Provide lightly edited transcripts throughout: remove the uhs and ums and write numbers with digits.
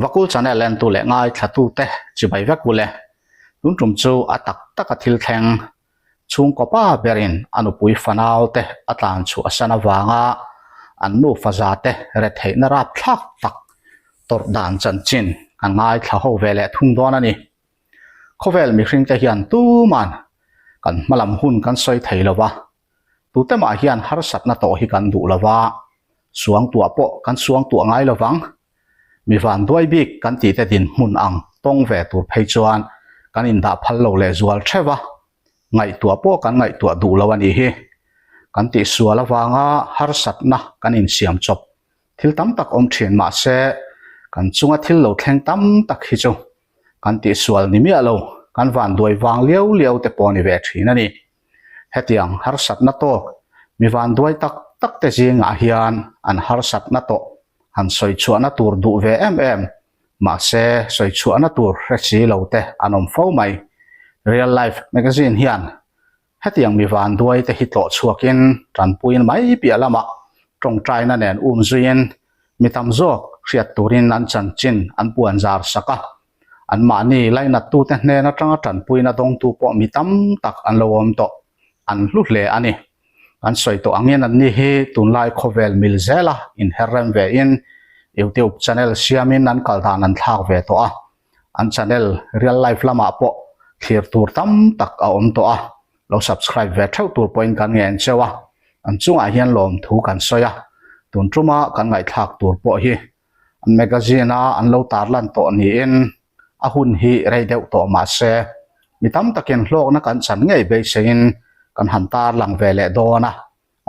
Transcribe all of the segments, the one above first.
Vakul channel entu leh ngaithlatute chibai vek u le. Tun tum chu a tak taka thil thleng chhungkaw pa berin a nupui fanau te a tlan chhuah san avanga an nufa za te retheihna rapthlak tak tawrh dan chanchin kan ngaithla ho ve leh thung dawn a ni. Khawvel mihringte hian tuman kan hmalam hun kan sawi thei lo va, tute mah hian harsatna tawh hi kan duh lo va, suangtuah pawh kan suangtuah ngai lo vang. Mi vanduai bik kan tihte dinhmun ang tawng ve tur phei chuan kan indah phal lo leh zual theuh a, ngaihtuah pawh kan ngaihtuah duh lo a nih hi. Kan tihsual avanga harsatna kan insiam chawp thil tam tak awm thin mah se kan chunga thil lo thleng tam tak hi chu kan tihsual ni miah lo, kan vanduai vang liau liau te pawh a ni ve thin a ni. Hetiang harsatna tawk mi vanduai tak tak te zingah hian an harsatna tawh han sawi chhuahna tur duh ve em em, mahse sawi chhuahna tur hre si lo te an awm fo mai. Real Life Magazine hian hetiang mi vanduai te hi tlawh chhuakin tanpuiin mai piah lamah tawngtaina nen um zuiin mi tam zawk hriat turin an chanchin an puan zar sak a. Anmahni lainattute hnen atanga tanpuina dawngtu pawh mi tam tak an lo awm tawh. An hlu hle a ni. Kan sawi tawh angin anni hi tunlai khawvel mil zela inher rem vein YouTube channel siamin an kal dan an thlak ve tawh a. An channel real life lamah pawh thlir tur tam tak a awm tawh a. Lo subscribe ve theuh tur pawhin kan ngen cheu a. An chungah hian lawmthu kan sawi a. Tun tuma kan ngaihthlak tur pawh hi An magazine a an lo tarlan tawh niin a hun hi rei deuh tawh mah se mi tam takin hlawkna kan chan ngei beiseiin kan han tarlang ve leh dawn a,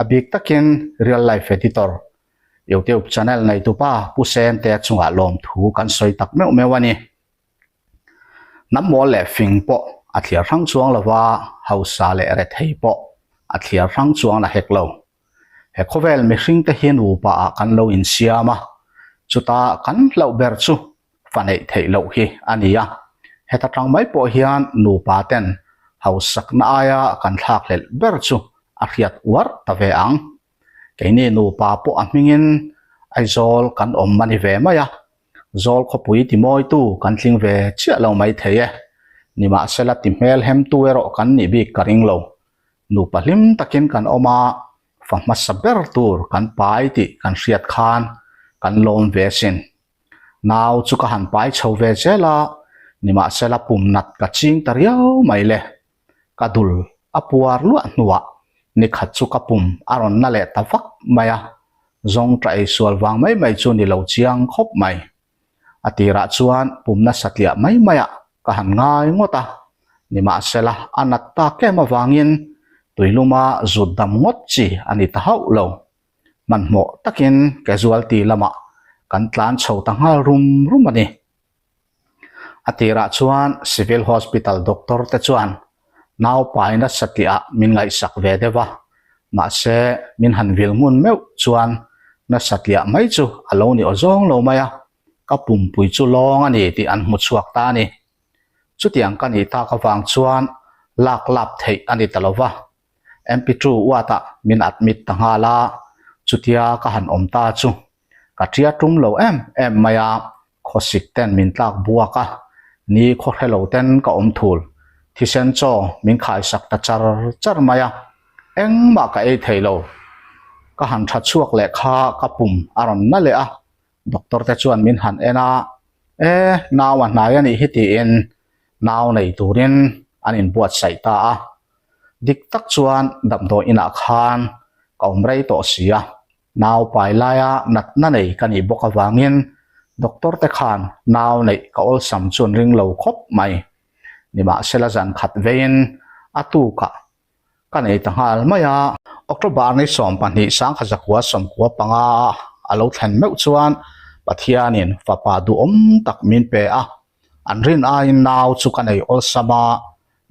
a bik takin Real Life Editor YouTube channel neitupa Pu Sente chungah lawmthu kan sawi tak meuh meuh a ni. Hnam mawl leh fing pawh a thliar hrang chuang lo va, hausa leh rethei pawh a thliar hrang chuang la hek lo. He khawvel mihringte hi nupa ah kan lo insiam a, chuta kan hlauh ber chu fa neih theih loh hi a ni a. Heta tang mai pawh hian nupa ten hausakna aia kan thlakhlelh ber chu a hriat uar ta ve ang. Keini nupa pawh a hmingin Aizawl kan awm a ni ve mai a, Zawl khawpui timawitu kan tling ve chiah lo mai thei e. Nimahsela ti hmel hemtu erawh kan nih bik ka ring lo. Nupa hlim takin kan awm a, fa hmasa ber tur kan pai tih kan hriat khan kan lawm ve asin. Nau chu ka han pai chho ve zel a, nimahsela pum nat ka ching ta riau mai le. Ka dul a puar luah hnuah nikhat chu ka pum a rawn na leh ta vak mai a, zawng ta ei sual vang mai mai chu ni lo chiang khawp mai. A tirah chuan pum nasa tliah mai maiah ka han ngai ngawt a, nimahsela a nat tak em avangin tuiluma zut dam ngawt chi a ni ta hauh lo. Hmanhmawh takin casualty lamah kan tlan chho ta nghal rum rum a ni. A tirah chuan Civil Hospital doctor te chuan naupai nasa tliah min ngaihsak ve deuh a, mahse min han vil ngun meuh chuan nasa tliah mai chu a lo ni awzawng lo mai a, ka pumpui chu lawng a ni tih an hmu chhuak ta a ni. Chutiang ka nih tak avang chuan lak lap theih a ni ta lo va, MP2 ward-ah min admit ta nghal a, chutia ka han awm ta chu ka tia tum lo em em mai a, khawsik ten min tlak buak a, ni khaw hre lo ten ka awm thul, thisen chaw min khaisak ta char char mai a, engmah ka ei thei lo, ka han tha chhuak leh kha ka pum a rawn na leh a, doctor te chuan min han en a, e nau a hnai a nih hi tiin nau nei turin an inbuatsaih ta a, dik tak chuan damdawi inah khan ka awm rei tawh si a. Nau pai laia natna nei ka nih bawk avangin doctor te khan nau neih ka awlsam chu an ring lo khawp mai. Nimahsela zan khat veiin a tukah ka nei ta nghal mai a. October ni 12 sangkha zakua 95 a lo thlen meuh chuan Pathianin fapa duhawm tak min pe a. An rin aiin nau chu ka nei awlsam a,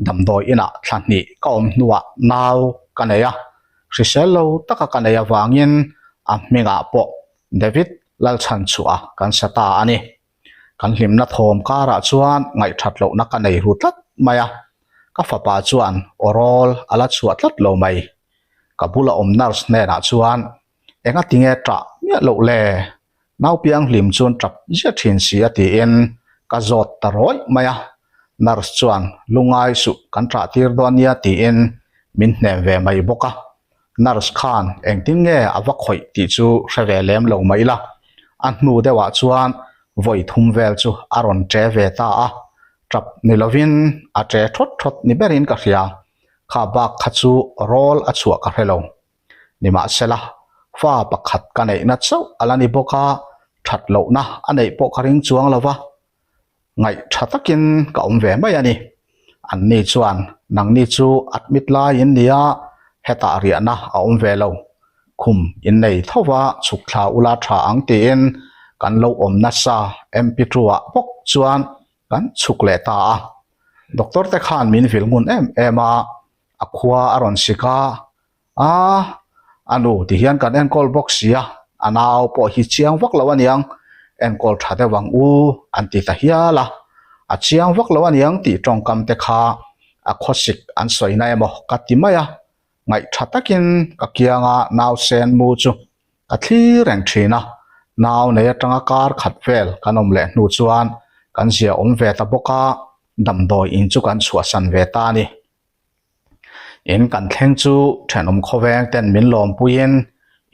damdawi inah thla hnih ka awm hnuah nau ka nei a, hrisel lo taka ka nei avangin a hmingah pawh David Lalchhanchhuah kan sa ta a ni. Kan hlimna thawm karah chuan ngaihthat lohna ka nei ru tlat mai a, ka fapa chuan aw rawl a la chhuah tlat lo mai. Ka bula awm nurse hnenah chuan, Enga tinge ṭah miah loh le? Naupianghlim chuan tap ziah thin si a tiin ka zawt ta rawih mai a, nurse chuan lungai suh kan ṭah tir dawn nia tiin min hnem ve mai bawk a. Nurse khan engtin nge a va khawih tih chu hre ve lem lo mai la, a hnu deuhah chuan vawi thum vel chu a rawn ṭe ve ta a, ṭap ni lovin a ṭe ṭhawt ṭhawt ni berin ka hria, kha bak kha chu rawl a chhuah ka hre lo. Nimahsela, fa pakhat ka neihna chauh a la ni bawk a, that lohna a neih pawh ka ring chuang lo va, ngaih tha takin ka awm ve mai a ni. Anni chuan, Nangni chu admit lai in nia, hetah riahna a awm ve lo. Khum in nei tho va, chhuk thla ula tha ang tiin kan lo awm nasa MP two-ah bawk chuan kan chhuk leh ta a. Doctor te khan min vil ngun em em a, a khua a rawn sik a, a a nu ti hian kan enkawl bawk si a, a nau pawh hi chiang vak lo aniang, enkawl tha deuh ang u an ti ta hial a, a chiang vak lo aniang tih tawngkam te kha a khawsik an sawi na emaw ka ti mai a, ngaih tha takin ka kianga nau sen mu chu ka thlir reng thin a, nau nei atanga kar khat vel kan awm leh hnu chuan kan zia awm ve ta bawk a, damdawi in chu kan chhuahsan ve ta a ni. In kan thleng chu thenawm khawveng ten min lawmpuiin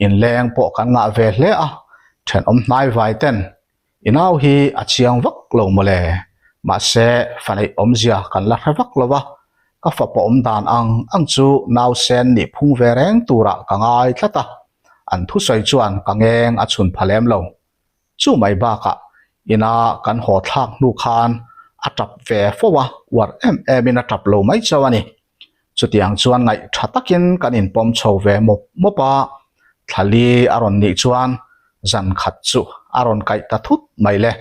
inleng pawh kan ngah ve hle a, thenawm hnaivai ten i nau hi a chiang vak lo mawle, mahse fa neih awmzia kan la hre vak lo va, ka fapa awm dan ang ang chu nausen nih phung ve reng turah ka ngai tlat a, an thusawi chuan ka ngeng a chhun pha lem lo. Chu mai bakah ina kan haw thlak hnu khan a tap ve fo a, uar em em in a tap lo mai chauh a ni. Chutiang chuan ngaih tha takin kan inpawm chho ve mawp mawp a, thlali a rawn nih chuan zan khat chu a rawn kaih ta thut mai le.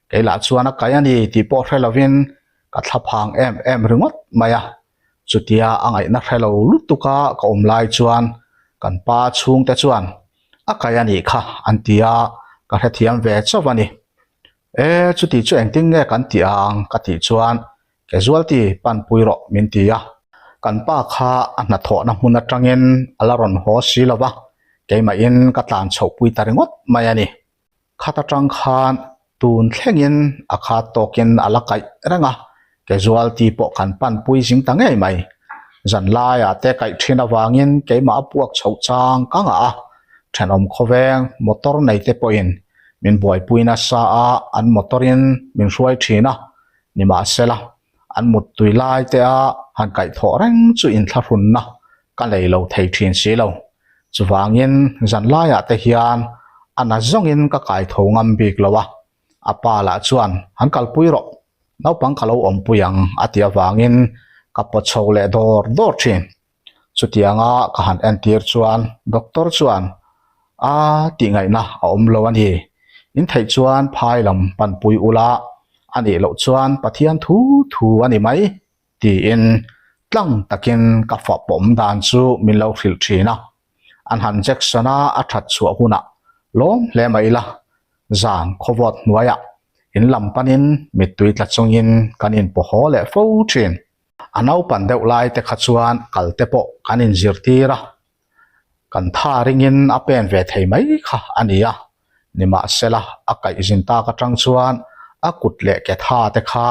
Kei lah chuan a kaih a ni tih pawh hre lovin ka thlaphang em em ringawt mai a. Chutia a ngaihna hre lo lutuk a ka awm lai chuan kan pa chhungte chuan a kai a nih kha an ti a, ka hrethiam ve chauh a ni. E, chuti chu engtin nge kan tih ang ka tih chuan casualty panpui rawh min ti a. Kan pa kha a hnathawhna hmun atangin a la rawn haw si lo va, keimahin ka tlan chhohpui ta ringawt mai a ni. Khat atang khan tun thlengin a khat tawkin a la kaih reng a, casualty pawh kan panpui zing ta ngei mai. Zan laiah te kaih thin avangin keimah a puak chhoh chang ka ngah a, thenawm khawveng motor nei te pawhin min buaipui nasa a, an motor in min hruai thin a, nimahsela an muttui lai te a han kaihthawh reng chu inthlahrunna ka nei lo thei thin si lo. Chuvangin zan laiah te hian a na zawngin ka kai tho ngam bik lo a, a pa lah chuan han kalpui rawh, naupang ka lo awmpui ang a ti avangin ka pawt chho leh dawr dawr thin. Chutianga ka han entir chuan doctor chuan a tih ngaihna a awm lo a ni, in theih chuan phai lam panpui ula, a nih loh chuan Pathian thu thu a ni mai. Tiin tlang takin ka fah pawm dan chu min lo hrilh thin a, an han Jackson a a that chhuah hunah lawm hle mai ila, zan khawvawt hnuaiah in lam panin mittui tla chungin kan inpaw haw leh fo thin. A naupan deuh lai te kha chuan kal te pawh kan inzirtir a, kan tha ringin a pen ve thei mai kha a ni a, Nimahsela, a kaihzin tak atang chuan a kut leh ke tha te kha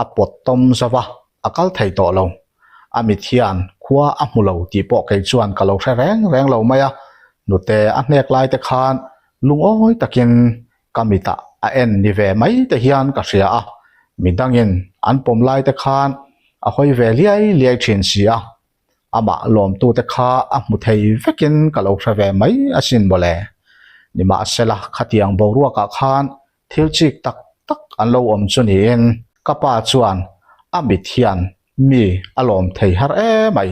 a pawt tawm zo va, a kal thei tawh lo. A mit hian khua a hmu lo tih pawh kei chuan ka lo hre reng reng lo mai a, nute a hnek lai te khan lungawi takin ka mitah a en ni ve mai te hian ka hria a, midangin an pawm lai te khan a hawi ve liai liai thin si a. Amah lawmtute kha a hmu thei vekin ka lo hre ve mai asin mawle. Nimahsela, khatiang boruakah khan thil chik tak tak an lo awm chu niin ka pa chuan a mit hian mi a lawm thei har emai.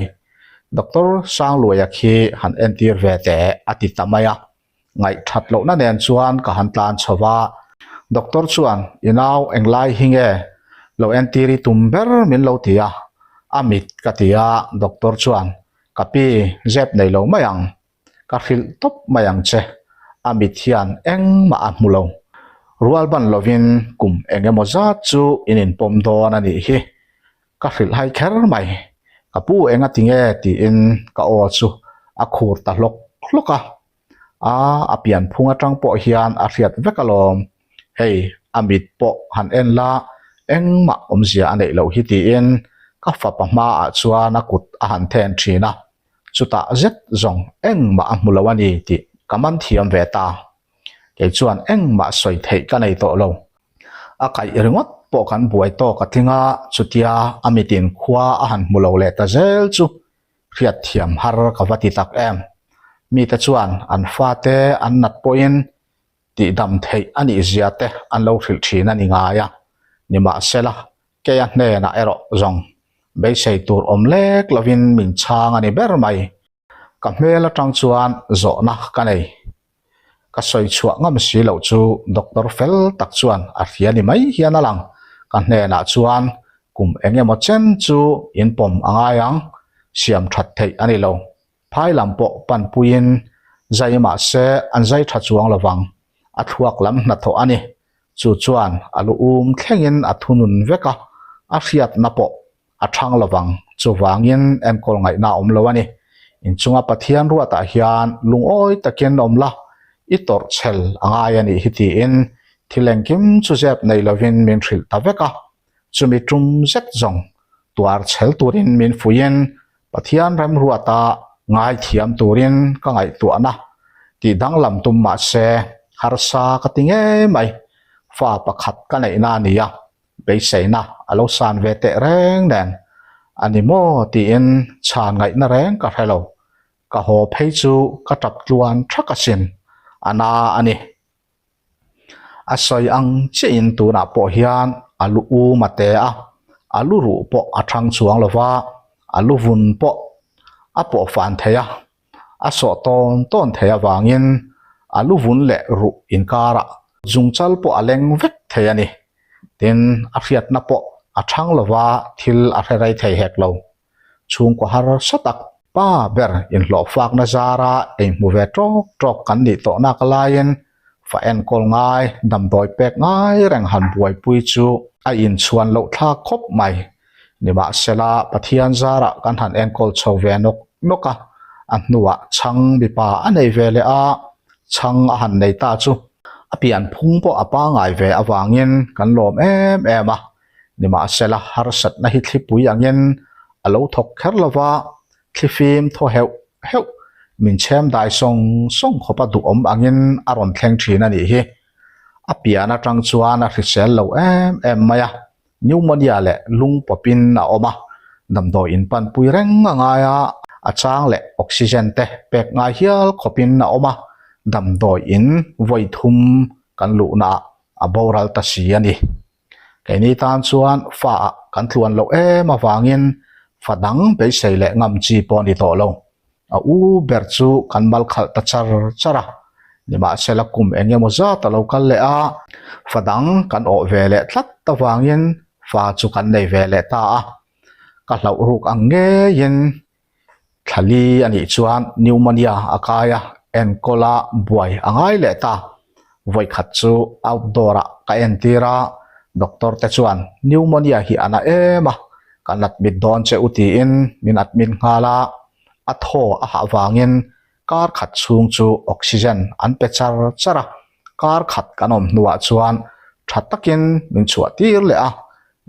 Doctor Sangluaia khi han entir ve teh a ti ta mai a. Ngaih that lohna nen chuan ka han tlan chho va, Doctor chuan i nau englai hi nge lo entir i tum ber min lo ti a, a mit ka ti a, Doctor chuan ka pi zep nei lo mai ang, ka hrilh tawp mai ang che, a mit hian engmah a hmu lo, rual ban lovin kum eng emaw zat chu in inpawm dawn a nih hi, ka hrilh hai kher mai, ka pu enga ti nge tiin ka aw chu a khur ta hlawk hlawk a. A, a pianphung atang pawh hian a hriat vek alawm. Hei, a mit pawh han en la, engmah awmzia a neih loh hi tiin ka fapa hmaah chuan a kut a han then thin a. Chutah zet zawng engmah a hmu lo a ni tih ka man thiam ve ta. Kei chuan engmah sawi theih ka nei tawh lo. A kaih ringawt pawh kan buai tawk a tling a, chutia a mitin khua a han hmu lo leh ta zel chu hriat thiam har ka va ti tak em. Mite chuan an fate an nat pawhin tihdam theih a nih zia te an lo hrilh thin a ni ngai a, nimahsela keia hnenah erawh zawng beisei tur awm lek lovin min chhang a ni ber mai. Ka hmel atang chuan zawhna ka nei. Ka sawi chhuah ngam si loh chu doctor fel tak chuan a hria ni mai hian a lang. Ka hnenah chuan kum eng emaw chen chu in pawm a ngai ang, siam that theih a ni lo. Phai lam pawh panpuiin zai mah se an zai tha chuang lovang, a thluak lam hnathawh a ni. Chu chuan a lu um thlengin a thunun vek a, a hriatna pawh a thang lovang, chuvangin enkawl ngaihna a awm lo a ni. Inchunga Pathian ruatah hian lungawi takin awm la, i tawrh chhel a ngai a nih hi tiin thil engkim chu zep nei lovin min hrilh ta vek a. Chumi tum zet zawng tuar chhel turin min fuiin Pathian remruata ngaithiam turin ka ngaihtuahna tih danglam tum mah se harsa ka ti ngei mai. Fa pakhat ka neihna a ni a, Beiseina a lo san ve teh reng nen a ni maw tiin chhan ngaihna reng ka hre lo. Ka haw phei chu ka tap tluan thak asin, a na a ni. A sawi ang chiahin tunah pawh hian a lu um a te a, a lu ruh pawh a thang chuang lo va, a lu vun pawh a pawh fan thei a, a sawh tawn tawn thei avangin a lu vun leh ruh inkarah zungchal pawh a leng vek thei a ni. Tin, a hriatna pawh a chhang lova thil a hre rei thei hek lo. Chhungkaw harsa tak pa ber inhlawhfakna zara ei hmu ve tawk tawk kan nih tawh nak laiin fa enkawl ngai, damdawi pek ngai reng han buaipui chu a inchhuan loh thlak khawp mai. Nimahsela, Pathian zarah kan han enkawl chho ve nawk nawk a, a hnuah chhang mipa a nei ve leh a, chhang a han nei ta chu a pianphung pawh a pangai ve avangin kan lawm em em a. Nimahsela, harsatna hi thlipui angin a lo thawk kher lo va, thlifim thaw heuh heuh min chhem dai sawng sawng khawpa duhawm angin a rawn thleng thin a nih hi. A pian atang chuan a hrisel lo em em mai a, Pneumonia leh lung pawpin a awm a, damdawi in panpui reng a ngai a, a chang leh oxygen te pek ngai hial khawpin a awm a, damdawi in vawi thum kan luhnaah a boral ta si a ni. Keini tan chuan fa ah kan tluan loh em avangin fa dang beisei leh ngam chi pawh a ni tawh lo. A u ber chu kan mal khalh ta char char a, nimahsela kum eng emaw zat a lo kal leh a, fa dang kan awh ve leh tlat avangin fa chu kan nei ve leh ta a. Ka hlauh ruk ang ngeiin thla li a nih chuan pneumonia a kai a, enkawl a buai a ngai leh ta. Vawikhat chu outdoor ah ka entir a, doctor te chuan pneumonia hi a na em a, kan admit dawn che u tiin min admit nghal a, a thaw a hah vangin kar khat chhung chu oxygen an pe char char a, kar khat kan awm hnuah chuan tha takin min chhuah tir leh a,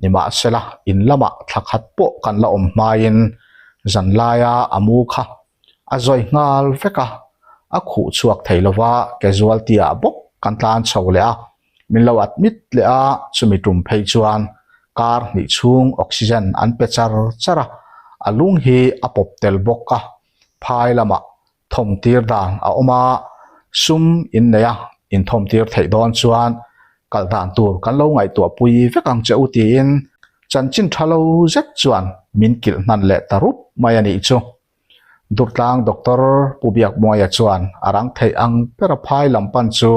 nimahsela in lamah thla khat pawh kan la awm hmaiin zanlaia a mu kha a zawi nghal vek a, a khuh chhuak thei lova casualty ah bawk kan tlan chho leh a, min lo admit leh a, chumi tum phei chuan kar hnih chhung oxygen an pe char char a, a lung hi a pawp tel bawk a, phai lamah thawmtir dan a awm a, sum in nei a, inthawmtir theih dawn chuan kal dan tur kan lo ngaihtuah pui vek ang che u tiin chanchin tha lo zet chuan min kilh hnan leh ta rup mai a nih chu. Durtlang Doctor Pu Biakmuaia chuan a rang theih ang ber a phai lam pan chu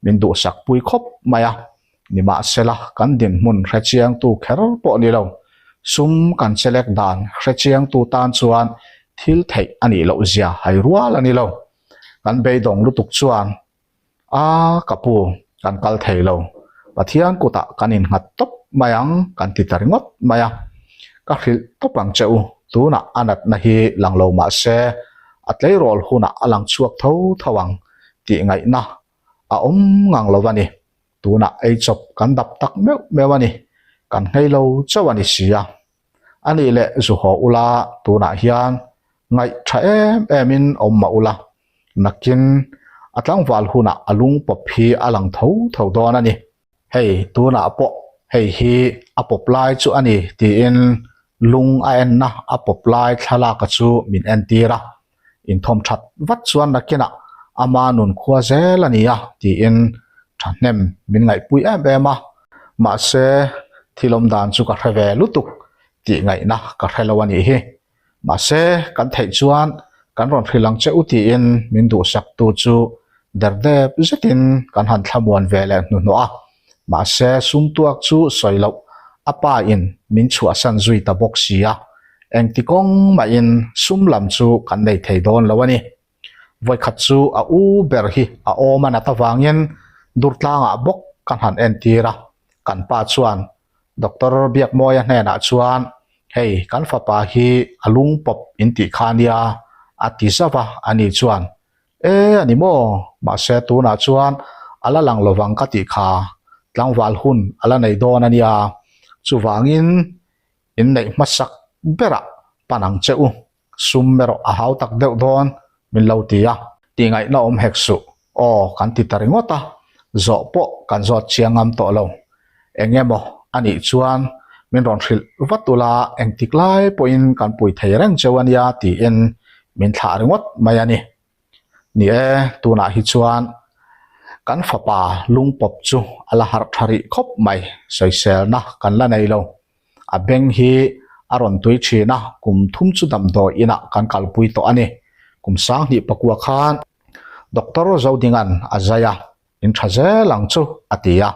min duhsak pui khawp mai a, nimahsela kan dinhmun hrechiangtu kher pawh ni lo, sum kan chelek dan hrechiangtu tan chuan thil theih a nih loh zia hai rual a ni lo. Kan beidawng lutuk chuan A, ka pu, kan kal thei lo. Pathian kutah kan innghat tawp mai ang kan ti ta ringawt mai a. Ka hrilh tawp ang che u, tunah a natna hi lang lo mah se, a tleirawl hunah a lang chhuak tho tho ang. Tih ngaihna a awm ngang lo a ni. Tunah ei chawp kan dap tak meuh meuh a ni. Kan nghei lo chauh a ni si a. A nih leh zu haw ula tunah hian ngaih tha em em in awm mah ula, nakin a tlangval hunah a lung pawp hi a lang tho tho dawn a ni. Hei tunah pawh hei hi a pawp lai chu a ni tiin lung a enna a pawp lai thlalaka chu min entir a, inthawm that vat chuan nakinah ama nun khua zel a ni a tiin thahnem min ngaihpui em em a, mahse thil awm dan chu ka hre ve lutuk tih ngaihna ka hre lo a nih hi. Mahse kan theih chuan kan rawn hrilh ang che u tiin min duhsaktu chu derdep zetin kan han thlamuan ve leh hnuhnawh a, mahse sum tuak chu sawi loh a pa in min chhuahsan zui ta bawk si a, engti kawng mahin sum lam chu kan nei thei dawn lo a ni. Vawikhat chu a u ber hi a awm a nat avangin Durtlangah bawk kan han entir a, kan pa chuan Doctor Biakmawia hnenah chuan hei kan fapa hi a lung pawp in tih kha nia a ti zauh a, ani chuan E a ni maw? Mahse tunah chuan a la lang lovang ka tih kha tlangval hun a la nei dawn a nia, chuvangin inneih hmasak berah pan ang che u. Sum erawh a hau tak deuh dawn min lo ti a. Tih ngaihna awm hek suh. Aw kan ti ta ringawt a, zawh pawh kan zawt chiang ngam tawh lo. Eng emaw a nih chuan min rawn hrilh vat ula engtik lai pawhin kan pui thei reng cheu a nia tiin min thlah ringawt mai a ni. Ni e, tunah hi chuan kan fapa lungpawp chu a la harh tha rih khawp mai, sawiselna kan la nei lo. A beng hi a rawn tui thin a, kum thum chu damdawi inah kan kalpui tawh a ni. Kum 2000 pakua khan Doctor Zodinga'n a zai a, in tha zel ang chu a ti a,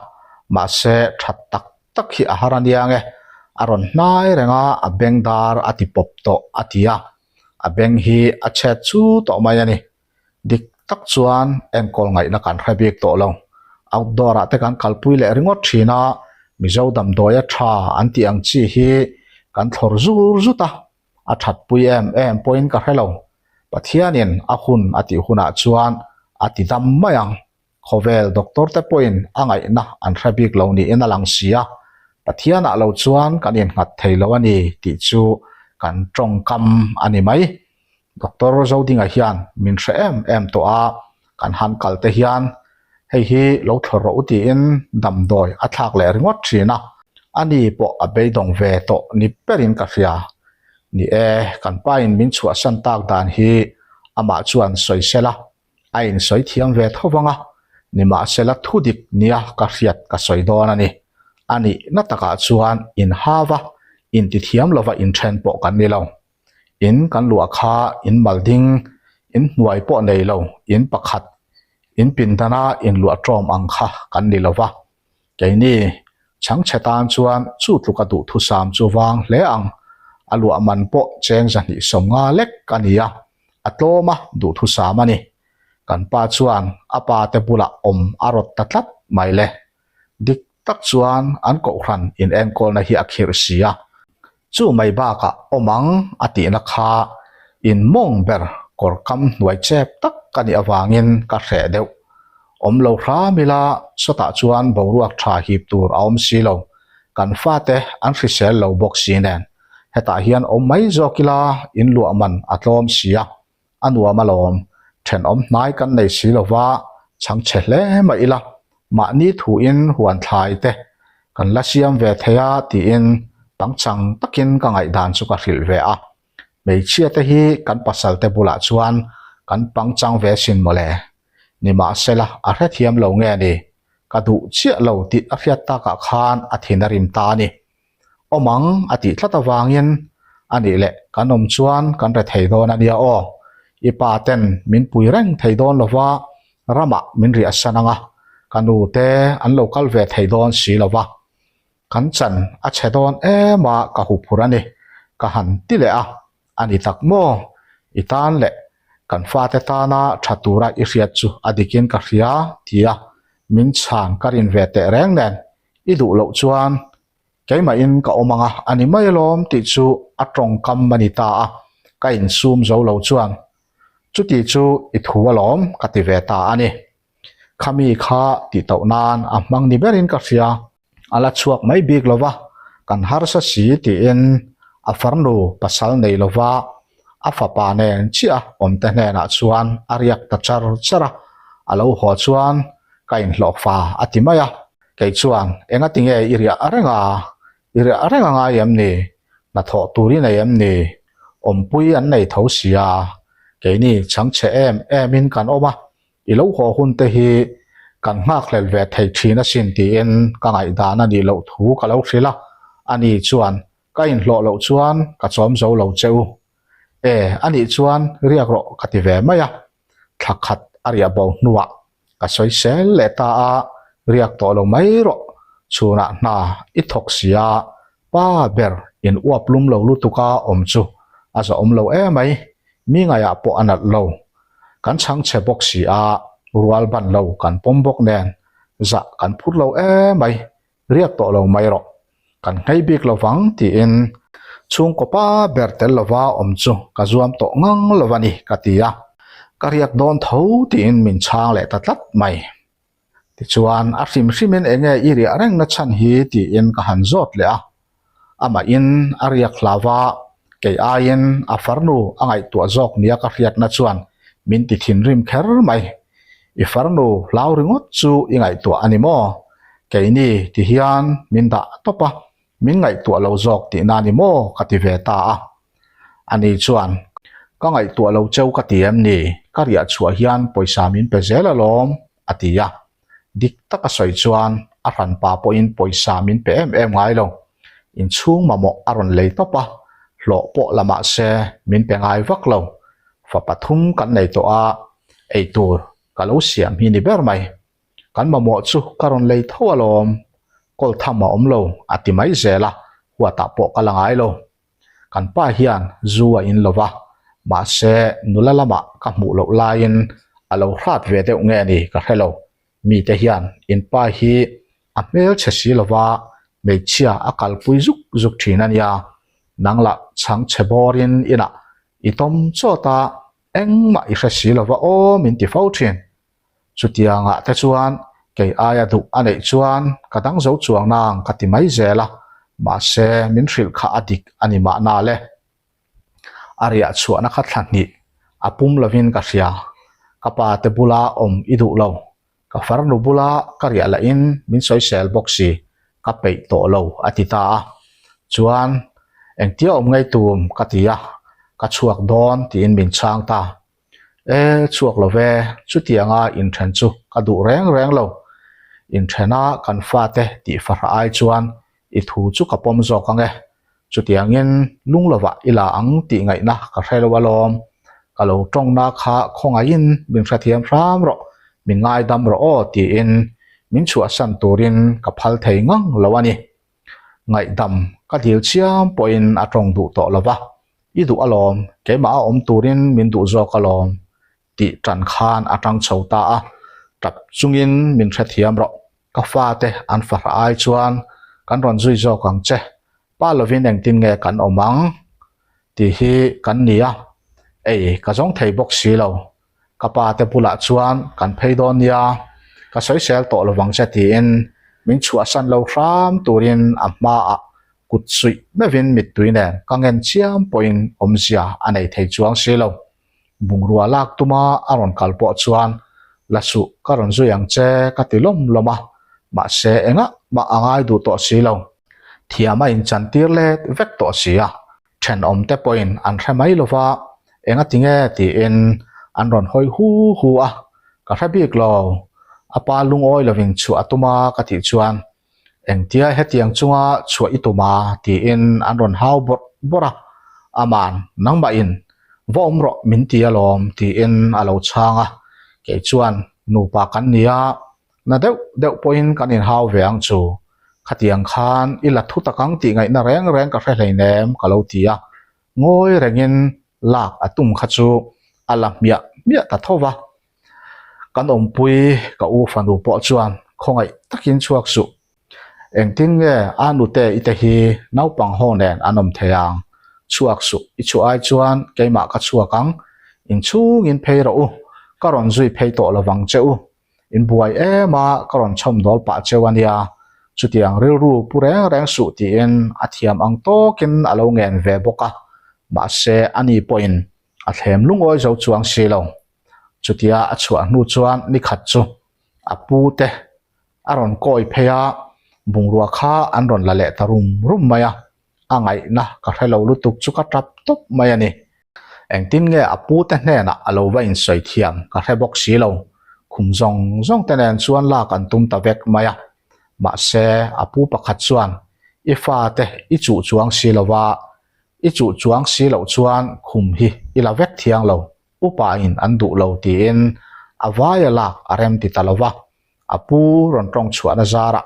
mahse that tak tak hi a har a nia nge, a rawn hnai reng a, a beng dar a ti pawp tawh a ti a, a beng hi a chhet chu tawh mai a ni. Dik tak chuan enkawl ngaihna kan hre bik tawh lo. Outdoor ah te kan kalpui leh ringawt thin a, Mizo damdawia tha an tih ang chi hi kan thlawr zur zut a, a thatpui em em pawhin ka hre lo. Pathianin a hun a tih hunah chuan a ti dam mai ang. Khawvel doctor te pawhin a ngaihna an hre bik lo niin a lang si a, Pathianah lo chuan kan innghat thei lo a ni tih chu kan tawngkam a ni mai. Doctor Zodinga hian min hre em em tawh a, kan han kal te hian hei hi lo thlawr rawh u tiin damdawi a thlak leh ringawt thin a, ani pawh a beidawng ve tawh ni berin ka hria. Ni e, kan pain min chhuahsan tak dan hi amah chuan sawi sela, a insawi thiam ve tho vang a, nimahsela thudik nia ka hriat ka sawi dawn a ni. A nihna takah chuan inhava intithiam lova inthen pawh kan ni lo. In kan luah kha in mal ding, in hnuai pawh nei lo, in pakhat, in pindana in luah ṭawm ang kha kan ni lo va. Keini chhangchhe tan chuan chu tluka duhthusam chu vang hle ang. A luah man pawh cheng 250 lek a ni a, a tlawm a duhthusam a ni. Kan pa chuan a pa te bulah awm a rawt ta tlat mai le. Dik tak chuan an kohhran inenkawlna hi a khirh si a, chu mai bakah awm ang a tihna kha in mawng ber kawr kam hnuai chep tak ka nih avangin ka hreh deuh. Awm lo hram ila sawtah chuan boruak tha hip tur a awm si lo, kan fate an hrisel lo bawk si nen hetah hian awm mai zawk ila in luah man a tlawm si a. A nuam alawm, thenawm hnai kan nei si lova chhangchhe hle mah ila, mahni thuin huan thlai te kan la siam ve thei a tiin pangchang takin ka ngaihdan chu ka hrilh ve a. Hmeichhia te hi kan pasal te bulah chuan kan pangchang ve sin mawle. Nimahsela a hrethiam lo nge ni, ka duh chiah lo tih a hriat takah khan a thin a rim ta a ni. Awm ang a tih tlat avangin a nih leh kan awm chuan kan re thei dawn a nia aw. I pa ten min pui reng thei dawn lova ramah min riah san ang a, ka nu te an lo kal ve thei dawn si lova. Kan chan a chhe dawn em a ka huphur a ni, ka han ti leh a, a ni tak maw? I tan leh kan fate tana tha tura i hriat chu a dikin ka hria tia min chhan ka rin ve teh reng nen I duh loh chuan keimahin ka awm ang a, a ni mai alawm tih chu a tawngkam a ni ta a, ka insum zo lo chuan chuti chu i thu alawm ka ti ve ta a ni. Khami kha tih tauh nan a hmang ni berin ka hria. A la chhuak mai bik lo va, kan harsa si tiin a farnu pasal nei lo va, a fapa nen chiah awmte hnenah chuan a riak ta char char a. A lo haw chuan ka inhlawh fa a ti mai a, kei chuan engati nge i riah reng a, i riah reng a ngai em ni? Hnathawh tur i nei em ni? Awmpui an nei tho sia, keini chhangchhe em emin kan awm a, I lo haw hun te hi kan nghakhlel ve thei thin asin tiin ka ngaihdan a nih loh thu ka lo hrilh a, ani chuan ka inhlawh loh chuan ka chawm zo lo che u. E, anih chuan riak rawh ka ti ve mai a, thla khat a riah bo hnuah ka sawi sel leh ta a, riak tawh lo mai rawh, chhunah hna i thawk si a, pa ber in uap lum lo lutuka awm chu a zahawm lo emai, mi ngaiah pawh a nalh lo. Kan chhang chhe bawk si a, rual ban lo kan pawm bawk nen zah kan phur lo emai, riak tawh lo mai rawh. Kan nghei bik lo vang tiin chhungkaw pa ber tel lova awm chu ka zuam tawh ngang lo a ni ka ti a, ka riak dawn tho tiin min chhang leh ta tlat mai. Tichuan, a hrim hrimin eng nge i riah reng na chhan hi tiin ka han zawt leh a. Amahin a riak hlau a, kei aiin a farnu a ngaihtuah zawk nia ka hriatna chuan min ti thinrim kher mai. I farnu hlau ringawt chu i ngaihtuah a ni maw? Keini ti hian min dah tawp a, min ngaihtuah lo zawk tihna a ni maw? ka ti ve ta a. Ani chuan, Ka ngaihtuah lo cheu ka ti em ni? Ka riah chhuah hian pawisa min pe zel alawm, a ti a. Dik taka sawi chuan a hranpa pawhin pawisa min pe em em ngai lo. Inchhung mamawh a rawn lei tawp a, hlawh pawh la mah se min pe ngai vak lo. Fa pathum kan nei tawh a, eitur ka lo siam hi ni ber mai. Kan mamawh chu ka rawn lei tho alawm, kawl tham a awm lo, a ti mai zel a, huatah pawh ka la ngai lo. Kan pa hian zu a in lo va, mahse nula lamah ka hmuh loh laiin a lo hrat ve deuh nge ni ka hre lo. Mite hian in pa hi a hmelchhe si lo va, hmeichhia a kalpui zuk zuk thin a nia. Nang lah chhangchhe bawrin inah i tawm chawt a, engmah i hre si lo va aw min ti fo thin. Chutiangah te chuan kei aia duh a neih chuan ka dang zo chuang nang ka ti mai zel a, mahse min hrilh kha a dik a ni mahna le. A riah chhuahna kha thla hnih a pum lovin ka hria, ka pa te bula awm i duh lo, ka farnu bula ka riah lahin min sawisel bawk si, ka peih tawh lo a ti ta a. Chuan engtia awm ngei tum ka ti a, ka chhuak dawn tiin min chhang ta. E, chhuak lo ve, chutianga inthen chu ka duh reng reng lo. Inthena kan fate tih fahrah ai chuan i thu chu ka pawm zawk ang e. Chutiangin lung lovah i la ang tih ngaihna ka hre lo alawm. Ka lo tawngna kha khawngaihin min hrethiam hram rawh, min ngaidam rawh aw tiin min chhuahsan turin ka phal thei ngang lo a ni. Ngaihdam ka dil chiam pawhin a tawng duh tawh lo va, I duh alawm, keimah a awm turin min duh zawk alawm tih tan khan a tang chho ta a, tap chungin min hrethiam rawh, ka fate an fahrah ai chuan kan rawn zui zawk ang che, pa lovin engtin nge kan awm ang tih hi kan ni a, ei ka zawng thei bawk si lo, Ka pa te bulah chuan kan phei dawn nia, ka sawisel tawh lovang che tiin min chhuahsan lo hram turin a hmaah kut suih meuhin mittui nen ka ngen chiam pawhin awmzia a nei thei chuang si lo. Bungrua lak tuma a rawn kal pawh chuan la suh ka rawn zui ang che ka ti lawm lawm a, mahse engah mah a ngai duh tawh si lo. Thiam a inchantir let vek tawh si a, Thenawmte pawhin an hre mai lo va, engati nge tiin an rawn hawi hu hu a, ka hre bik lo. A pa lungawi lovin chhuah a tum a ka tih chuan, Engtia hetiang chunga chhuah i tum a? tiin an rawn hau bawrh bawrh a, Aman, nangmahin va awm rawh min ti alawm tiin a lo chhang a, kei chuan nupa kan ni a, Na deuh deuh pawhin kan inhau ve ang chu. Khatiang khan i la thu tak ang tih ngaihna reng reng ka hre hleinem ka lo ti a. Ngawi rengin lak a tum kha chu a la hmiah hmiah ta tho va. Kan awmpui ka u fanu pawh chuan khawngaih takin chhuak suh. Engtin nge a nute i te hi naupang ho nen an awm thei ang? Chhuak suh, i chhuah ai chuan keimah ka chhuak ang. Inchhungin phei rawh u, ka rawn zui phei tawh lovang che u. In buai em a, ka rawn chhawm dawl pah cheu a nia. Chutiang rilru pu reng reng suh tiin a thiam ang tawkin a lo ngen ve bawk a, mahse ani pawhin a thlem lungawi zo chuang si lo. Chutia a chhuah hnu chuan nikhat chu a pu te a rawn kawi phei a, bungrua kha an rawn la leh ta rum rum mai a, a ngaihna ka hre lo lutuk chu ka tap tawp mai a ni. Engtin nge a pu te hnenah a lo va insawi thiam ka hre bawk si lo, khum zawng zawng te nen chuan lak an tum ta vek mai a. Mahse, a pu pakhat chuan i fate i chuh chuang si lo va, i chuh chuang si loh chuan khum hi i la vek thiang lo, upa in an duh lo tiin a vaia lak a rem ti ta lo va. A pu rawn tawng chhuahna zarah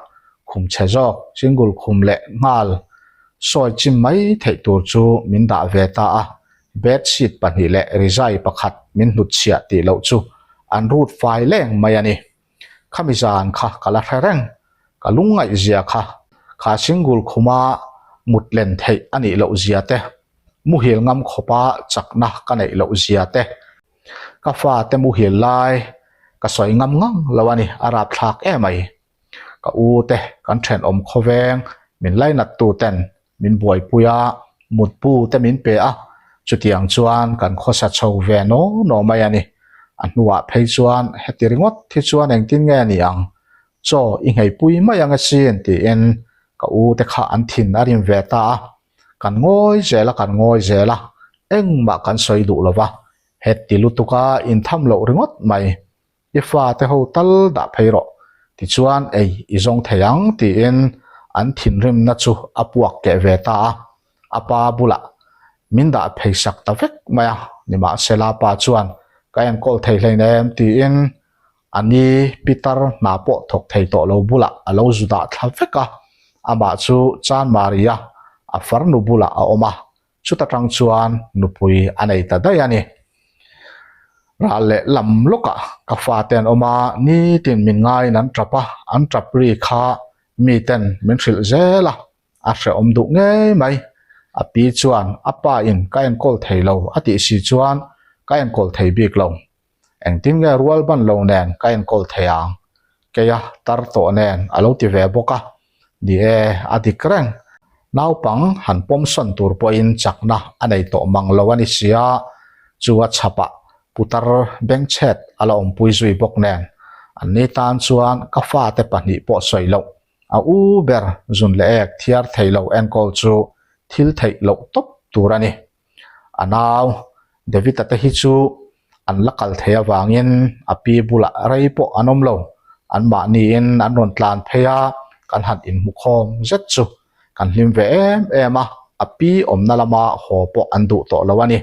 khum chhe zawk single khum leh nghal sawi chim mai theih tur chu min dah ve ta a, bed sheet pahnih leh rizai pakhat min hnutchhiah tih loh chu an rut fai leng mai a ni. Khami zan kha ka la hre reng, ka lungngaih zia kha, kha single khuma mut len theih a nih loh zia te, muhil ngam khawpa chakna ka neih loh zia te, Ka fate muhil lai ka sawi ngam ngang lo a ni, a rapthlak em mai. Ka u te kan thenawm khawveng min lainat tu ten min buaipui a, mutbu te min pe a, chutiang chuan kan khawsa chho ve naw naw mai a ni. A hnuah phei chuan heti ringawt hi chuan engtin nge ni ang, chaw i ngheipui mai ang asin tiin ka u te kha an thin a rim ve ta a. Kan ngawi zel a, kan ngawi zel a, engmah kan sawi duh lo va, heti lutuk a intham loh ringawt mai. I fate ho tal dah phei rawh, tichuan ei i zawng thei ang tiin an thinrimna chu a puak keh ve ta a, a pa bulah min dah phei sak ta vek mai a, nimahsela pa chuan ka enkawl thei hleinem tiin A ni pitar hna pawh thawk thei tawh lo bulah a lo zu dah thla vek a, amah chu Chanmari-a a farnu bulah a awm a, chuta tang chuan nupui a nei ta daih a ni. Ral leh lam lawkah ka fate an awm a, nitin min ngaiin an tap a, an tap ri kha miten min hrilh zel a, a hrehawm duh ngei mai. A pi chuan a pa in ka enkawl thei lo a tih si chuan ka enkawl thei bik lo. Engtin nge rual ban lo nen ka enkawl thei ang? Keia tar tawh nen a lo ti ve bawk a. Ni e, a dik reng. Naupang han pawm sawn tur pawhin chakna a nei tawh mang lo a ni sia, chu a chhapah putar bengchhet a la awmpui zui bawk nen. Anni tan chuan ka fate pahnih pawh sawi loh, a u ber zun leh ek thiar thei lo enkawl chu thil theih loh tawp tur a ni. A nau David-a te hi chu an la kal thei avangin a pi bulah rei pawh an awm lo. Anmahniin an rawn tlan phei a, kan han inhmukhawm zet chu kan hlim ve em em a, a pi awmna lama haw pawh an duh tawh lo a ni.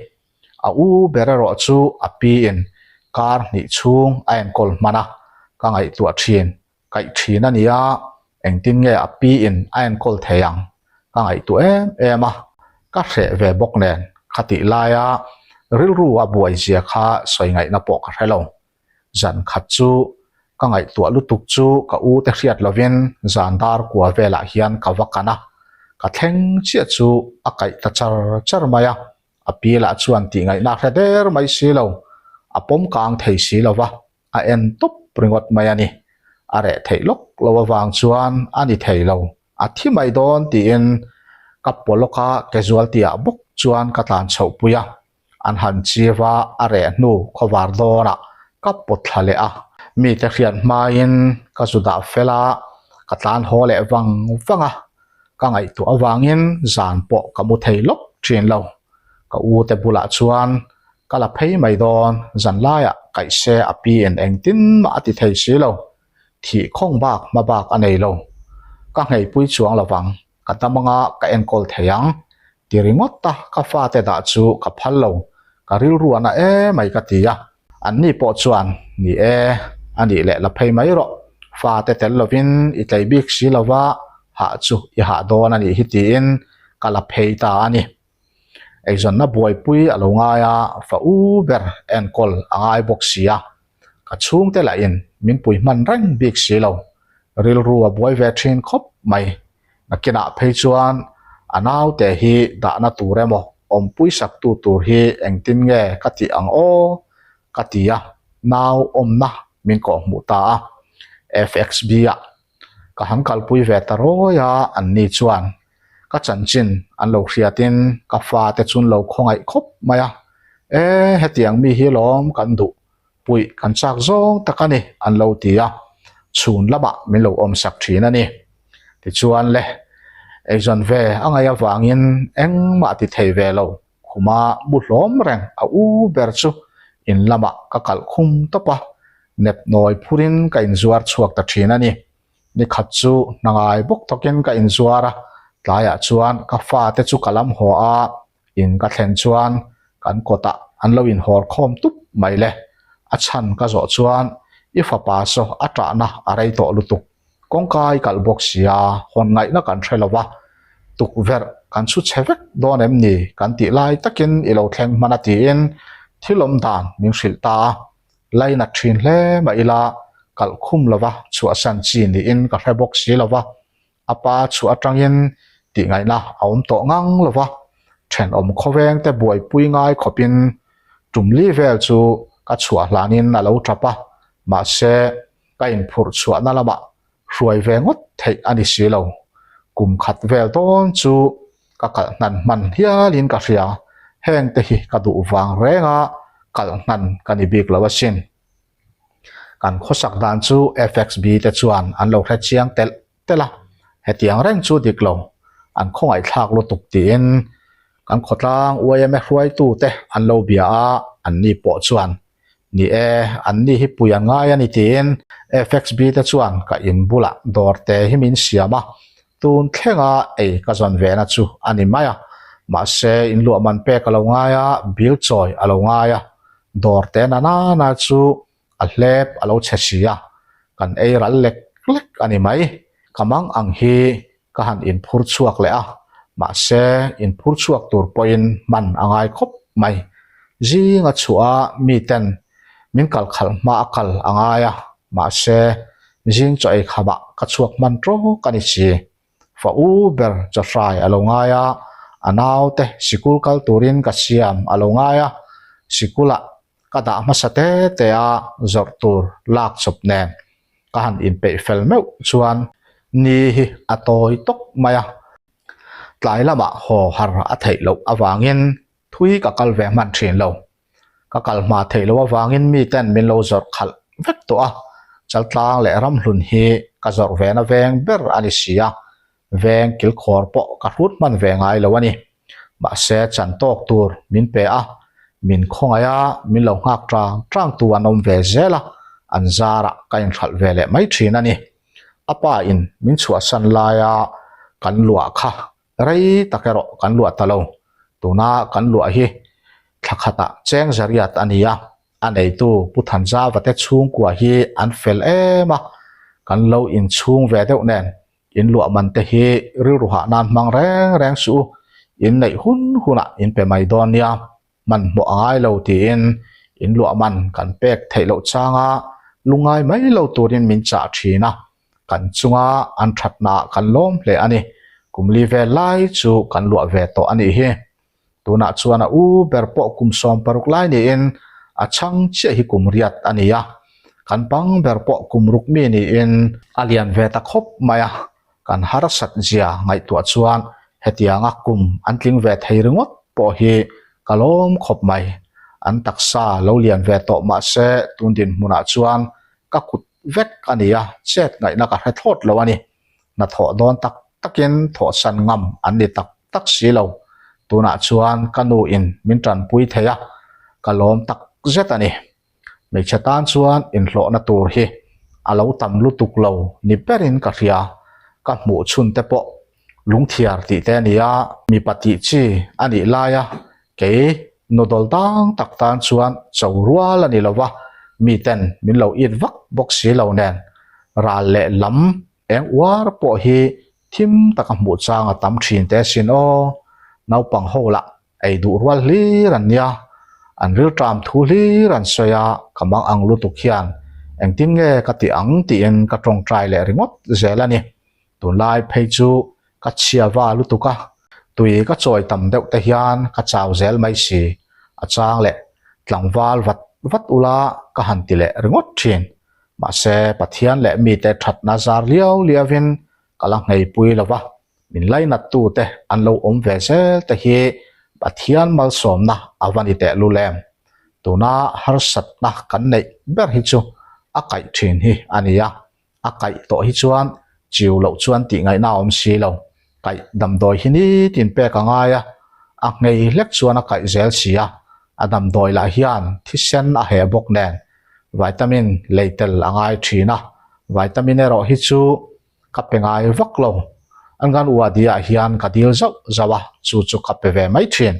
A u ber erawh chu a piin kar hnih chhung a enkawl hman a, ka ngaihtuah thin. Kaih thin a nia, engtin nge a pi in a enkawl thei ang? Ka ngaihtuah em em a, ka hreh ve bawk nen khatih laia rilru a buai zia kha sawi ngaihna pawh ka hre lo. Zan khat chu ka ngaihtuah lutuk chu ka u te hriat lovin zan dar kua velah hian ka va kan a, ka thleng chiah chu a kaih ta char char mai a, a pi lah chuan tih ngaihna a hre der mai si lo, a pawm kang thei si lo va. a en tawp ringawt mai a ni. A reh theih lawk lo avang chuan a ni thei lo, a thi mai dawn tiin ka paw lawk a casualty ah bawk chuan ka tlan chhoh pui a, an han chiu a, a reh hnu khawvar dawnah ka pawt thla leh a. Mite hriat hmain ka zu dah fel a, ka tlan haw leh vang vang a, ka ngaihtuah avangin zan pawh ka mu thei lawk thin lo. Ka u te bulah chuan Ka la phei mai dawn, zan laiah kaih se a pi en engtin mah a ti thei si lo, thih khawng bak hma bak a nei lo. Ka ngheipui chuang lo vang, ka dam anga ka enkawl thei ang, ti ringawt a ka fate dah chu ka phal lo, ka rilru a na emai ka ti a. Anni pawh chuan, Ni e, a nih leh la phei mai rawh, fate tel lovin i tlei bik si lo va, hah chu i hah dawn a nih hi tiin ka la phei ta a ni. Eizawnna buaipui a lo ngai a, fa u ber enkawl a ngai bawk si a, ka chhungte lahin min pui hman reng bik si lo, rilru a buai ve thin khawp mai. Nakinah phei chuan a naute hi dahna tur emaw awmpui saktu tur hi engtin nge ka tih ang aw ka ti a, nau awmna. min kawhhmuh ta a. FXB-ah ka han kalpui ve ta rawi a, anni chuan ka chanchin an lo hriatin ka fate chu an lo khawngaih khawp mai a, E, hetiang mi hi lawm kan duh puih kan chak zawng tak a ni an lo ti a, chhun lamah min lo awmsak thin a ni. Tichuan le, eizawn ve a ngaih avangin engmah ti thei ve lo, khuma mu hlawm reng a u ber chu in lamah ka kalh khum tawp a, nep nawi phurin ka inzuar chhuak ta thin a ni. Ni khat chu hna ngai bawk tawkin ka inzuar a, tlaiah chuan ka fate chu ka lam haw a, In ka thlen chuan kan kawtah an lo inhawr khawm tup mai le. A chhan ka zawh chuan i fapa saw a ṭahna a rei tawh lutuk. Kawngka i kalh bawk sia, hawn ngaihna kan hre lo va, tukverh kan chhu chhe vek dawn em ni kan tih lai takin i lo thleng hman a tiin thil awm dan min hrilh ta a. Lainat ṭhin hle mah ila kalh khum lova chhuahsan chi niin ka hre bawk si lo va. A pa chhuah atangin tihngaihna a awm tawh ngang lo va, thenawm khawveng te buaipui ngai khawpin tumli vel chu ka chhuah hlanin a lo tap a, mahse ka inphurh chhuahna lamah hruai ve ngawt theih a ni si lo. Kum khat vel dawn chu ka kalh hnan hman hialin ka hria, heng te hi ka duh vang renga kalh hnan ka ni bik lo asin. Kan khawsak dan chu FXB te chuan an lo hre chiang telh telh a, hetiang reng chu dik lo, an khawngaihthlak lutuk tiin kan khawtlang yma hruaitute an lo bia a, anni pawh chuan ni e, anni hi pui an ngai a ni tiin FXB te chuan ka in bulah dawr te hi min siam a, tun thlenga ei ka zawn ve na chu a ni mai a, mahse inluah man pek a lo ngai a, bill chawi a lo ngai a, Dawr te na nana chu a hlep a lo chhe si a, kan ei ral lek lek a ni mai. Ka mang ang hi ka han inphur chhuak leh a, mahse inphur chhuak tur pawhin hman a ngai khawp mai. Zinga chhuah a miten min kal khalh hma a kal a ngai a, mahse zing chaw ei khamah ka chhuak hman tawk a ni si. Fa u ber chawhrai a lo ngai a, a naute sikul kal turin ka siam a lo ngai a, sikulah ka dah hmasa te te a zawrh tur lak chawp nen ka han inpeih fel meuh chuan ni hi a tawi tawk mai a, tlai lamah haw har a theih loh avangin thui ka kal ve hman thin lo. Ka kal hma theih loh avangin miten min lo zawrh khalh vek tawh a, Chaltlang leh Ramhlun hi ka zawrh vena veng ber a ni si a, veng kilkhawr pawh ka hrut hman ve ngai lo a ni. Mahse chan tawk tur min pe a, min khawngaih a, min lo nghak tang tang tu an awm ve zel a, an zarah ka inhralh ve leh mai thin a ni. A pa in min chhuahsan laia kan luah kha Rei tak erawh kan luah ta lo. Tuna kan luah hi thla khatah cheng zariat a ni a, a neitu Pu Thanzava te chhungkua hi an fel em a, kan lo inchhung ve deuh nen in luah man te hi rilru hah nan hmang reng reng suh u, in neih hun hunah in pe mai dawn nia, hmanhmawh a ngai lo tiin in luah man kan pek theih loh changa lungngai mai lo turin min chah thin a. Kan chunga an thatnaah kan lawm hle a ni. Kum li vel lai chu kan luah ve tawh a nih hi. Tunah chuan a u ber pawh kum 16 lai niin a chhang chiah hi kum riat a ni a. Kan pang ber pawh kum ruk mi niin a lian ve ta khawp mai a. Kan harsat zia ngaihtuah chuan hetianga kum an tling ve thei ringawt pawh hi ka lawm khawp mai. An taksa lo lian ve tawh mahse tun dinhmunah chuan ka kut vek a ni a, chet ngaihna ka hre thlawt lo a ni. Hnathawh dawn tak takin thawhsan ngam an ni tak tak si lo. Tunah chuan ka nu in min tanpui thei a, ka lawm tak zet a ni. Hmeichhe tan chuan inhlawhna tur hi a lo tam lutuk lo ni berin ka hria, ka hmuh chhun te pawh lungthiar tih te a ni a, mipa tih chi a nih laia kei Noodle dang tak tan chuan cho rual a ni lo va, miten min lo it vak bawk si lo nen ral leh lam eng uar pawh hi thim taka hmuh chang a tam thin te asin aw. Naupang ho lah ei duh rual hlir an nia, an rilṭam thu hlir an sawi a, ka mang ang lutuk hian engtin nge ka ti ang tiin ka tawngtai leh ringawt zel a ni. Tunlai phei chu Ka chhia va lutuk a, tui ka chawi tam deuh te hian ka chau zel mai si, a chang leh tlangval vat vat ula ka han ti leh ringawt thin. Mahse, Pathian leh mite thatna zar liau liauin ka la ngheipui lo va, min lainattu te an lo awm ve zel te hi Pathian malsawmna a va ni teh lul em? Tuna harsatna kan neih ber hi chu a kaih thin hi a ni a, a kaih tawh hi chuan chiu loh chuan tih ngaihna a awm si lo. Kaih damdawi hi nitin pek a ngai a, a nghei hlek chuan a kaih zel si a, a damdawi lah hian thisen a heh bawk nen vitamin lei tel a ngai thin a, vitamin erawh hi chu ka pe ngai vak lo. An kan uadi ah hian ka dil zauh zauh a, chu chu ka pe ve mai thin.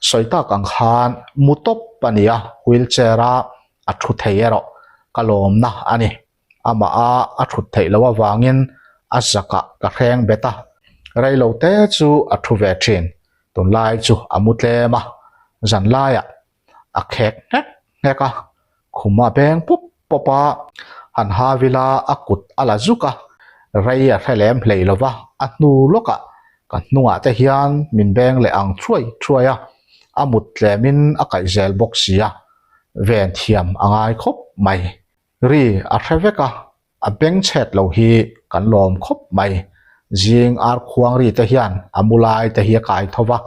Sawi tak ang khan mu tawp a ni a, wheelchair a a thu thei erawh ka lawmna a ni. Amah a a thut theih loh avangin a zakah ka hreng bet a, rei lo te chu a thu ve thin. Tunlai chu a mu tlem a, zanlaiah a khek nghek nghek a, khum a beng pup pawp a, han hav ila a kut a la zuk a, rei a hre lem hlei lo va, a hnu lawkah ka hnungah te hian min beng leh ang thuai thuai a, a mut tlemin a kaih zel bawk si a, ven thiam a ngai khawp mai. Ri a hre vek a, a beng chhet lo hi kan lawm khawp mai. Zing ar khuang ri te hian a mu lai te hi a kai tho va,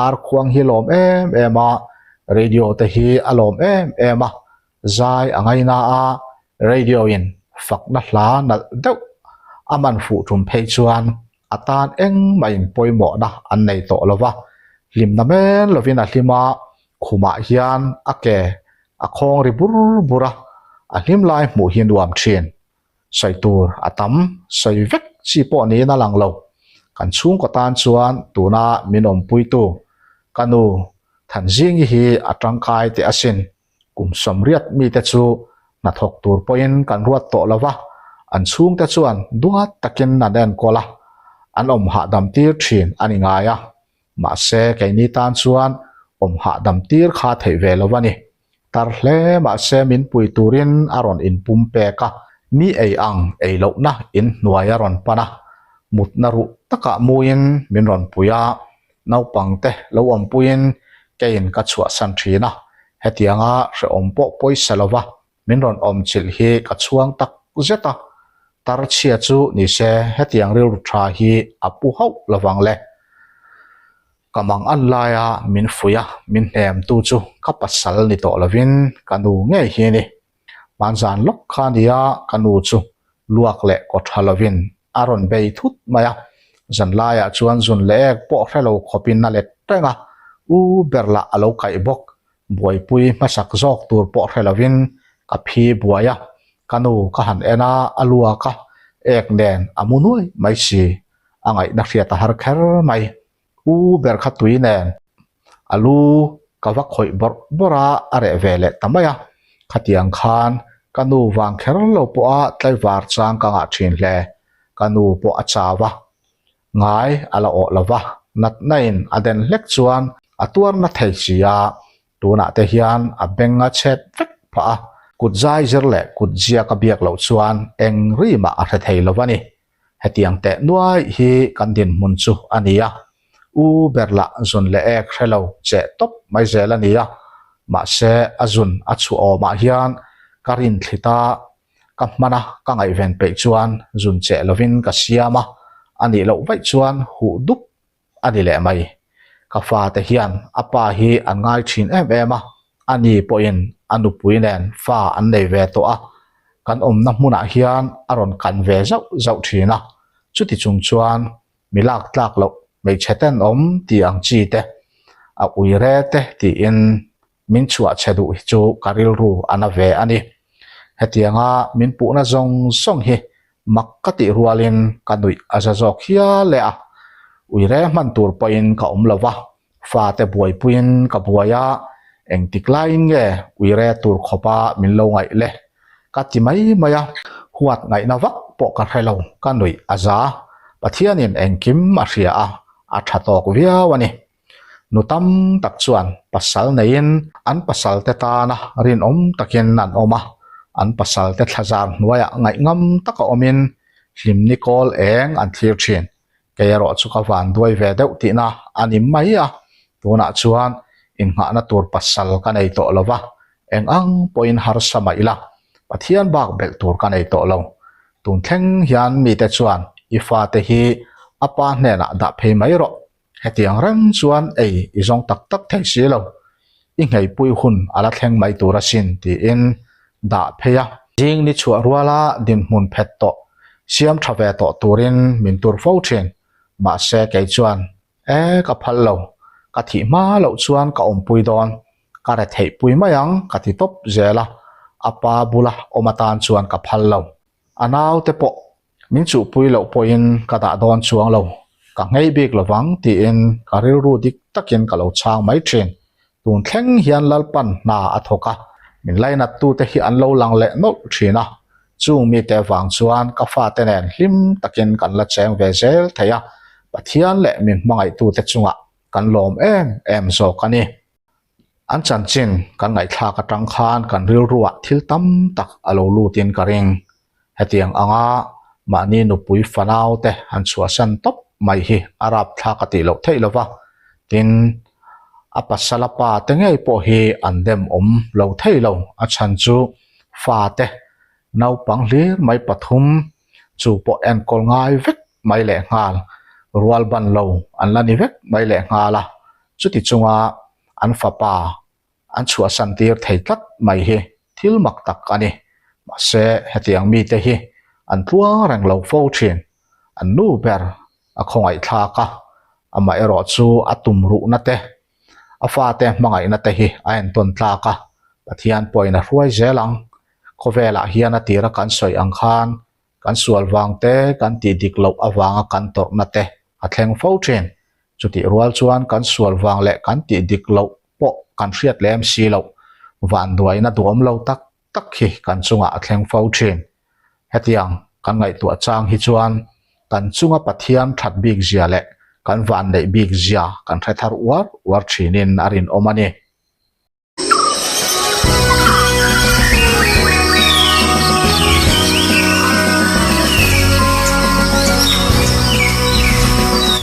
ar khuang hi lawm em em a, radio te hi a lawm em em a, zai a ngaina a, radio in fakna hla nalh deuh a man fuh tum phei chuan a tan engmah in pawimawhna an nei tawh lo va, hlimna men lovin a hlim a, khumah hian a ke a khawng ri bur bur a, a hlim lai hmuh hi nuam thin. Sawi tur a tam, sawi vek chi pawh niin a lang lo. Kan chhungkaw tan chuan tuna min awmpuitu ka nu Thanzingi hi a tangkai teh asin. Kum sawmriat mite chu hnathawk tur pawhin kan ruat tawh lo va, an chhungte chuan duat takin an enkawl a, an awm hahdam tir thin a ni ngai a. Mahse, keini tan chuan awm hahdam tir kha theih ve lo a ni. Tar hle mahse min pui turin a rawn inpum pek a, mi ei ang ei lohna in hnuai a rawn pan a, mutna ruh takah muin min rawn pui a, naupangte lo awmpuiin keiin ka chhuahsan thin a, hetianga hrehawm pawh pawisa lova min rawn awmchilh hi ka chhuang tak zet a, tar chhia chu nise hetiang rilru tha hi a pu hauh lovang le. Ka mang an laia min fuih a, min hnemtu chu ka pasal ni tawh lovin ka nu ngei hi a ni. Hmanzan lawk kha nia ka nu chu luak leh kaw tha lovin a rawn bei thut mai a, zanlaiah chuan zun leh ek pawh hre lo khawpin a let reng a, u ber lah a lo kaih bawk, buaipui hmasak zawk tur pawh hre lovin ka phi buai a, ka nu ka han en a, a luak a, ek nen a mu nuai mai si, a ngaihna hriat a har kher mai. U ber kha tui nen a lu ka va khawih bawrh bawrh a, a reh ve leh ta mai a. Khatiang khan ka nu vang kher lo pawha tlaivar chang ka ngah thin hle. Ka nu pawh a chau a, ngai a la awh lo va, natna in a den hlek chuan a tuar na thei si a, tunah te hian a beng a chhet vek phah a, kut zai zir leh kut ziak a biak loh chuan eng ri mah a hre thei lo a ni. Hetiang teh nuai hi kan dinhmun chu a ni a, u ber lah zun leh ek hre lo cheh tawp mai zel a ni a, mahse a zun a chhuah awmah hian ka rinthlit a, ka hman a ka ngaihven peih chuan zun cheh lovin ka siam a, a nih loh vaih chuan huh dup a ni leh mai. Ka fate hian a pa hi an ngai thin em em a, a ni pawhin a nupui nen fa an nei ve tawh a, kan awmna hmunah hian a rawn kan ve zauh zauh thin a, chuti chung chuan mi lak tlak loh hmeichhe tenawm tih ang chi te, a uire te tiin min chhuah chhe duh hi chu ka rilru a na ve a ni. Hetianga min puhna zawng zawng hi mak ka tih rualin ka nuih a za zawk hial e a. Uire hman tur pawhin ka awm lo va, fate buaipuiin ka buai a, engtik laiin nge uire tur khawpa min lo ngaih le? Ka ti mai mai a, huat ngaihna vak pawh ka hre lo, ka nuih a za. Pathianin engkim a hria a, a tha tawk viau a ni. Nu tam tak chuan pasal neiin an pasal te tana rinawm takin an awm a, an pasal te thlazar hnuaiah ngaihngam taka awmin hlimni kawl eng an thlir thin. Kei erawh chu ka van duai ve deuh tihna a ni mai a, tunah chuan innghahna tur pasal ka nei tawh lo va, eng ang pawhin harsa mah ila. Pathian bak belh tur ka nei tawh lo. Tun thleng hian mite chuan i fate hi a pa hnenah dah phei mai rawh. Hetiang reng chuan ei i zawng tak tak thei si lo. I ngheipui hun a la thleng mai tur asin tiin dah phei a. Zing ni chhuah ruala dinhmun phet tawh siam tha ve tawh turin min tur fo thin. Mahse kei chuan E ka phal lo, ka thih hma loh chuan ka awmpui dawn, ka retheih pui mai ang ka ti tawp zel a, a pa bula awm atan chuan ka phal lo. A naute pawh min chuhpui loh pawhin ka dah dawn chuang lo, ka nghei bik lovang tiin ka rilru dik takin ka lo chhang mai thin. Tun thleng hian Lalpan hna a thawk a, min lainattute hi an lo lang leh nawlh thin a, chung mite vang chuan ka fate nen hlim takin kan la cheng ve zel thei a, Pathian leh min hmangaihtute chungah kan lawm em em zawk a ni. An chanchin kan ngaihthlak atang khan kan rilruah thil tam tak a lo lutin ka ring. Hetiang anga mahni nupui fanau te han chhuahsan tawp mai hi a rapthlak a tih loh theih lo va, tin, a pasala pa te ngei pawh hi an dem awm lo thei lo. A chhan chu fa te naupang hlir mai pathum chu pawh enkawl ngai vek mai lehnghal, rual ban lo an la ni vek mai lehnghal a, chuti chunga an fapa an chhuahsan tir thei tlat mai hi thil mak tak a ni. Mahse, hetiang mite hi an tluang reng lo fo thin. An nu ber a khawngaihthlak a, amaherawh chu a tum ruhna te, a fate hmangaihna te hi a entawn tlak a, Pathian pawhin a hruai zel ang. Khawvelah hian a tira kan sawi ang khan kan sual vang te, kan tih dik loh avanga kan tawrhna te a thleng fo thin. Chutih rual chuan kan sual vang leh kan tih dik loh pawh kan hriat lem si loh vanduaina duhawm lo tak tak hi kan chungah a thleng fo thin. Hetiang kan ngaihtuah chang hi chuan kan chunga Pathian that bik zia leh kan vanneih bik zia kan hre thar uar uar thinin a rinawm a ni.